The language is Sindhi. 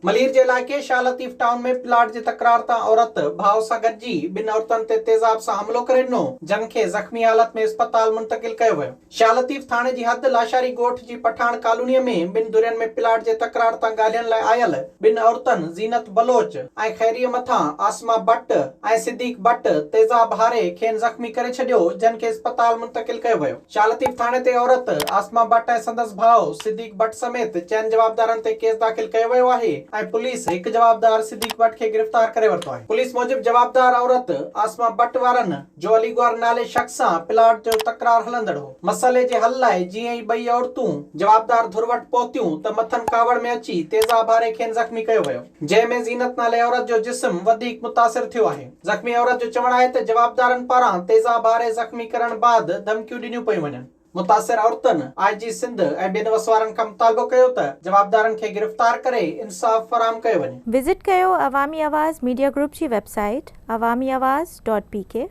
ملير جي علائقي شاهه لطيف ٽائون ۾ پلاٽ جي تڪرار تان عورت ڀاء سان گڏجي ٻن عورتن تي تيزاب سان حملو ڪري ڏنو، جن کي زخمي حالت ۾ اسپتال منتقل ڪيو ويو. شاهه لطيف ٿاڻي جي حد لاشاري ڳوٺ جي پٺاڻ ڪالونيء ۾ ٻن ڌرين ۾ پلاٽ جي تڪرار تان ڳالهين لاء آيل ٻن عورتن زينت بلوچ ۽ خيريء مٿان عاصمه بٽ ۽ صديق بٽ تيزاب هاري کين زخمي ڪري ڇڏيو، جن کي اسپتال منتقل ڪيو ويو. شاهه لطيف ٿاڻي تي عورت عاصمه بٽ ۽ سندس ڀاء صديق بٽ سميت چئن جوابدارن تي ڪيس داخل ڪيو ويو آهي ۽ پوليس هڪ جوابدار صديق بٽ کي گرفتار ڪري ورتو آهي. پوليس موجب جوابدار عورت عاصمه بٽ وارن جو علي گوهر نالي شخص سان پلاٽ جو تڪرار هلندڙ هو. مسئلي جي حل لاء جيئن ئي ٻئي عورتون جوابدار ڌر وٽ پهتيون ته مٿن ڪاوڙ ۾ اچي تيزاب هاري کين زخمي ڪيو ويو. جنهن ۾ زينت نالي عورت جو جسم وڌيڪ متاثر ٿيو آهي. زخمي عورت جو چوڻ آهي ته جوابدارن پاران تيزاب هاري زخمي ڪرڻ بعد ڌمڪيون ڏنيون پيون وڃن. متاثر عورتن آء جي سنڌ ۽ ٻين وسوارن کان مطالبو ڪيو ته جوابدارن کي گرفتار ڪري انصاف فراهم ڪيو وڃي. وزٽ ڪيو عوامي آواز ميڊيا گروپ جي website Awami Awaz dot P K.